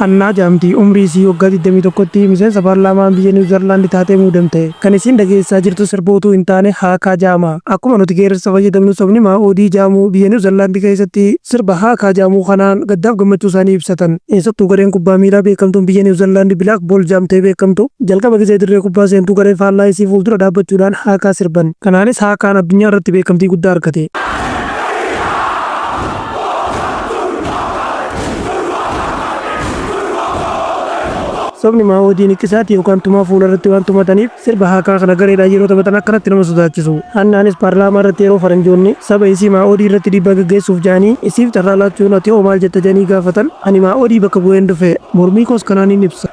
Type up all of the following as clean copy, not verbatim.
Hannaa jedhamti. Umrii isii waggaa 21tti miseensa paarlaamaa biyya Niwuzarlaandi taatee muudamte. Kan isiin dhageessisaa jirtu sirba utuu hin taane haakaa jedhama. Akkuma nuti geerarsa fayyadamnu sabni Maa'oodii jedhamu biyya Niwuzarlaandi keessatti sirba haakaa jedhamu kanaan gaddaaf gammachuu isaanii ibsatan. Eessattuu gareen kubbaa miilaa beekamtuun biyya Niwuzarlaandi Bilaak Bool jedhamtee beekamtu jalqaba gizee dirree kubbaa seentu garee faallaa isii fuuldura dhaabbachuudhaan haakaa sirban. Kanaanis haakaan addunyaa irratti beekamtii guddaa argate. Sabni Maa'oodii niqqisaatii yookaan tumaa fuula irratti waan tumataniif sirba haakaa kana gareedhaan yeroo taphatan akkanatti nama sodaachisu. Hannaanis paarlaamaa irratti yeroo faranjoonni saba isii Maa'oodii irratti dhiibbaa gaggeessuuf ja'anii isiif carraa laachuun ati hoo maal jetta ja'anii gaafatan, ani Maa'oodii bakka bu'een dhufe, mormii koos kanaanin ibsa.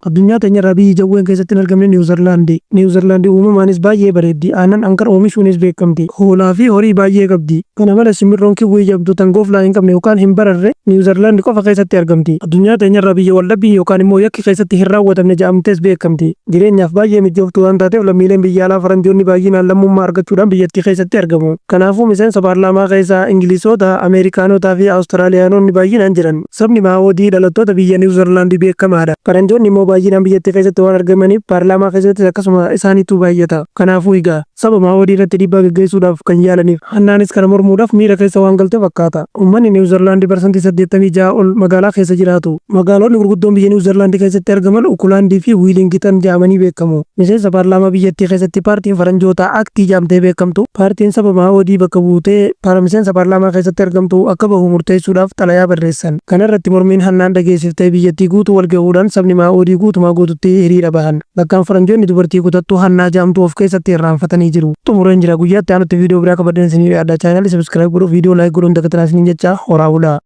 Addunyaa teenyarraa biyyi jawween keessatti hin argamne Niwuzarlaandi. Niwuzarlaandi uumamaanis baay'ee bareeddi. Aannan ankar oomishuunis beekamti. Hoolaa fi horii baay'ee qabdi. Kana malees simbirroon kiwwii jedhamtu tan gooflaa hin qabne yookaan hin bararre Niwuzarlaandi qofa keessatti argamti. Addunyaa teenyarraa biyya waldhabbiin yookaan immoo yakki keessatti hin raawwatamne ja'amtees beekamti. Jireenyaaf baay'ee mijooftuu waan taateef lammiileen biyya alaa faranjoonni baay'inaan lammummaa argachuudhaan biyyattii keessatti argamu. Kanaafuu miseensa paarlaamaa keessa Ingilizoota, Ameerikaanotaa fi Awustiraaliyaanonni baay'inaan jiran. Sabni Maa'oodii dhalattoota biyya Niwuzarlaandi beekamaadha. Faranjoonni immoo baay'inaan biyyattii keessatti waan argamaniif paarlaamaa keessattis akkasuma isaanitu baay'ata. Kanaafuu egaa saba Maa'oodii irratti dhiibbaa gaggeessuudhaaf kan yaalaniif. Hannaanis kana mormuudhaaf miira keessa waan galte fakkaata. Ummanni Niwuzarlaandi parsantii 86 ol magaalaa keessa jiraatu. Magaalonni gurguddoon biyya Niwuzarlaandi keessatti argaman Ukulaandii fi Wiilingitan ja'amanii beekamu. Miseensa paarlaamaa biyyattii keessatti paartiin faranjootaa Aktii ja'amtee beekamtu, paartiin saba Maa'oodii bakka buutee miseensa paarlaamaa keessatti argamtu akka bahu murteessuudhaaf xalayaa barreessan. Kana irratti mormiin Hannaan dhageessiftee biyyattii guutuu walgahuudhaan sabni Maa'oodii guutumaa guututti hiriira bahan. Lakkaan faranjoonni dubartii kutattuu Hannaa ja'amtu of keessatti irraanfatanii jiru. Xumureen jira. Guyyaa itti aanutti viidiyoo biraa qabadheen isinii dhiyaadha. Chaanaalii subscribe godhuu, viidiyoo like godhuu hin dagatinaa isiniin jecha horaa bulaa.